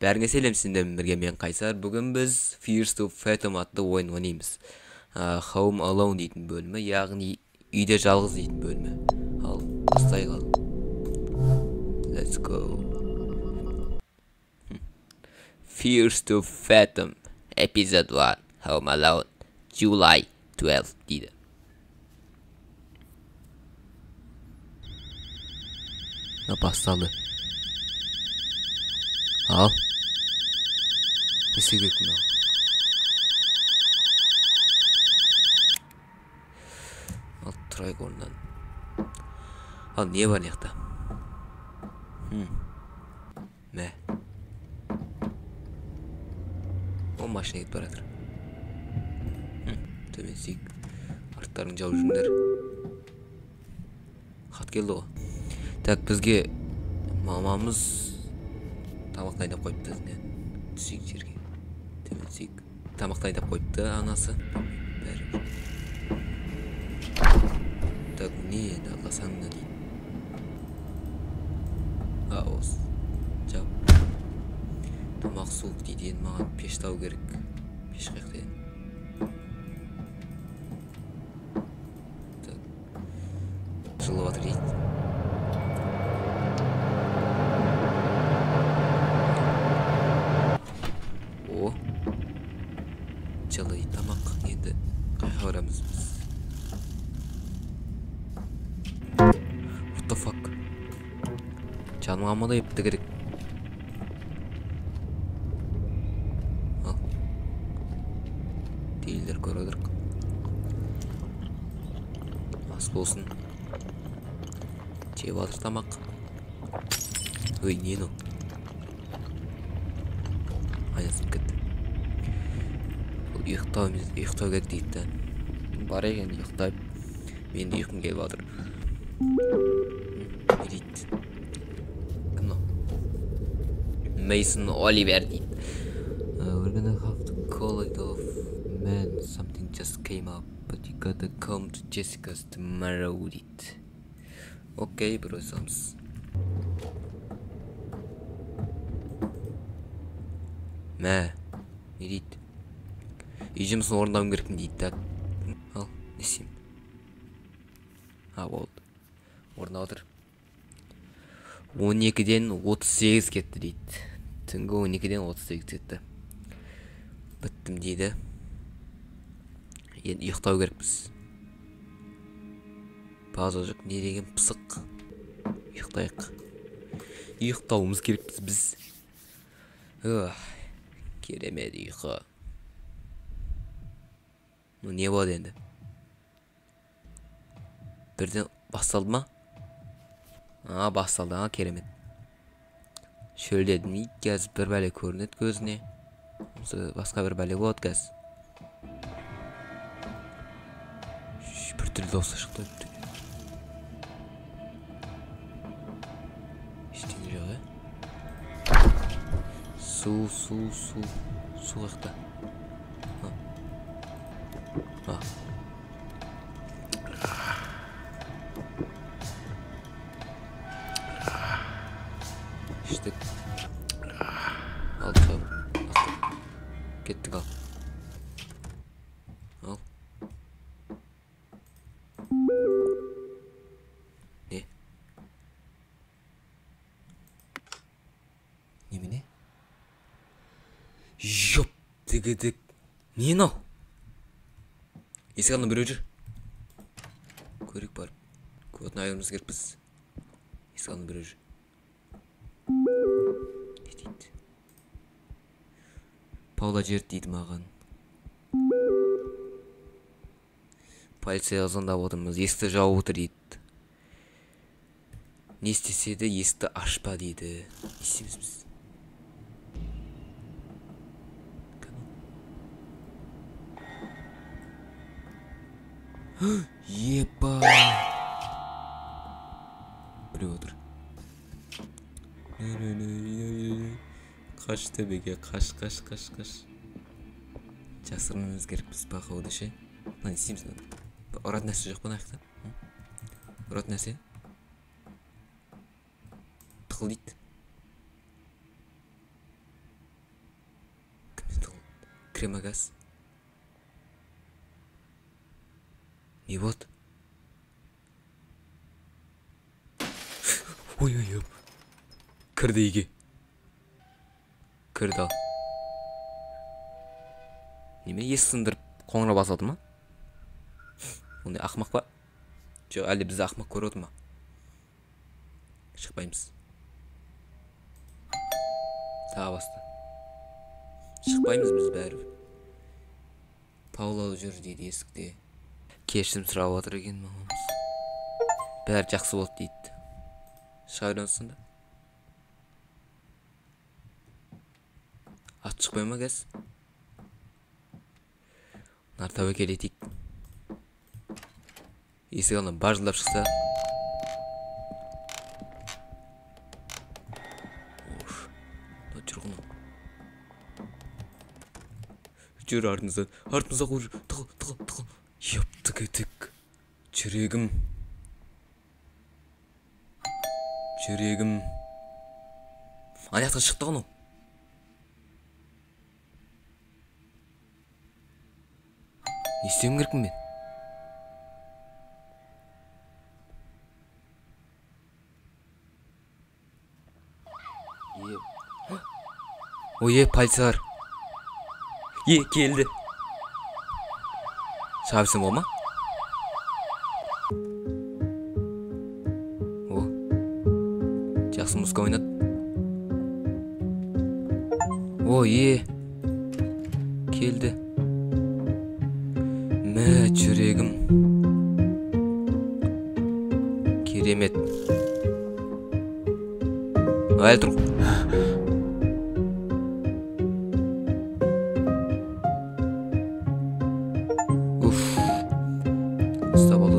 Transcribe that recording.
Бәріңе сәлем, сендермен бірге мен Қайсар. Бүгін біз Fears to Fathom атты ойын ойнаймыз. Home Alone дейтін бөлімі, яғни үйде жалғыз дейтін бөлімі. Ал, бастайық ал. Let's go. Fears to Fathom, Episode 1, Home Alone, July 12 дейді. Басталды. Ал. Не істеу керек мынау? Ал, тұрайық орнынан. Ал, не бар мына жақта? Мә. О, машина кетіп бара жатыр. Төмен түсейік. Арттарың жауып жүріңдер. Хат келді ғой. Так, бізге мамамыз тамақ дайындап қойыпты. Түсейік жерге. Төмен түсейік. Тамақ дайындап қойыпты анасы. Бәрі. Так, не енді ласанна дейді. А, осы. Жап. Тамақ суық дейді. Енді маған пеш табу керек. Пеш қаяқта енді? Так. Жылып жатыр дейді. Жылы тамақ. Енді қайға барамыз біз? What the fuck? Жаным амандай епті керек. Ал. Дейлер көріп отырық. Ас болсын. Жеп жатыр тамақ. Ой, не мынау? Айналысып кетті. Ұйықтау керек дейді да. Барайық енді ұйықтап. Мен де ұйқым келіп жатыр. Не дейді? Кім мынау? Мейсон Оливер дейді. We're gonna have to call it off. Man, something just came up, but you gotta come to Jessica's tomorrow дейді. Окей, бір ойсамыз. Мә, не дейді? Үй жұмысын орындауым керекпін дейді. Так, ал, не істеймін? А, болды. Орындап отыр. 12-ден 38 кетті дейді. Түнгі 12-ден 38 кетті. Біттім дейді. Енді ұйықтау керекпіз. База жоқ, не деген пысық. Ұйықтайық. Ұйықтауымыз керекпіз біз. Керемет ұйқы. Не болады енді? Бірден басталды ма? А, басталды, а, керемет. Шөлдедім дейді, қазір бір бәле көрінеді көзіне. Басқа бір бәле болады қазір. Бір түрлі дауыс шықты. Ештеңе жоқ, ә? Су, су, су. Су қаяқта? А. Іштік. Ал, кеттік, ал. Ал. Не? Немене? Жоп, дегедік. Не мынау? Есік алдында біреу жүр. Көрейік барып. Кодын айыруымыз керекпіз. Есік алдында біреу жүр. Не дейді? Паула жер дейді маған. Полицияға звондап отырмыз. Есікті жауып отыр дейді. Не істесе де есікті ашпа дейді. Не істейміз біз? Еба! Біреу отыр. Қаш төбеге, қаш, қаш, қаш, қаш. Жасырынуымыз керекпіз бақауды ше. Мына не істейміз? Ұратын нәрсе жоқ па мына жақта? Ұратын нәрсе? Тықыл дейді. Кіре ма газ? Не болды? Ой, ой, ой. Кірді үйге. Кірді ал. Неме, есік сындырып қоңырау басады ма? Ондай ақымақ па? Жоқ, әлде бізді ақымақ көріп отыр ма? Шықпаймыз. Тағы басты. Шықпаймыз біз бәрібір. Пауло жүр дейді есікте. Кешірім сұрап отыр екен мамамыз. Бәрі жақсы болды дейді. Шыға береміз сонда. Ат шықпай ма қазір? Нар тәуекел етейік. Есік алдынан бажылдап шықса. Ош, мынау жүр ғой мынау. Жүр артымыздан, артымыздан қуып жүр. Тығыл, тығыл, тығыл. Епті кетік. Жүрегім. Жүрегім. Ана жақтан шықты ғой мынау. Не істеуім керекпін мен? Ой, полициялар. Е, келді. Шыға берсем бола ма? О, жақсы музыка ойнады. О, е, келді. Мә, жүрегім. Керемет. Әлі тұр. Уф. Ұстап алды.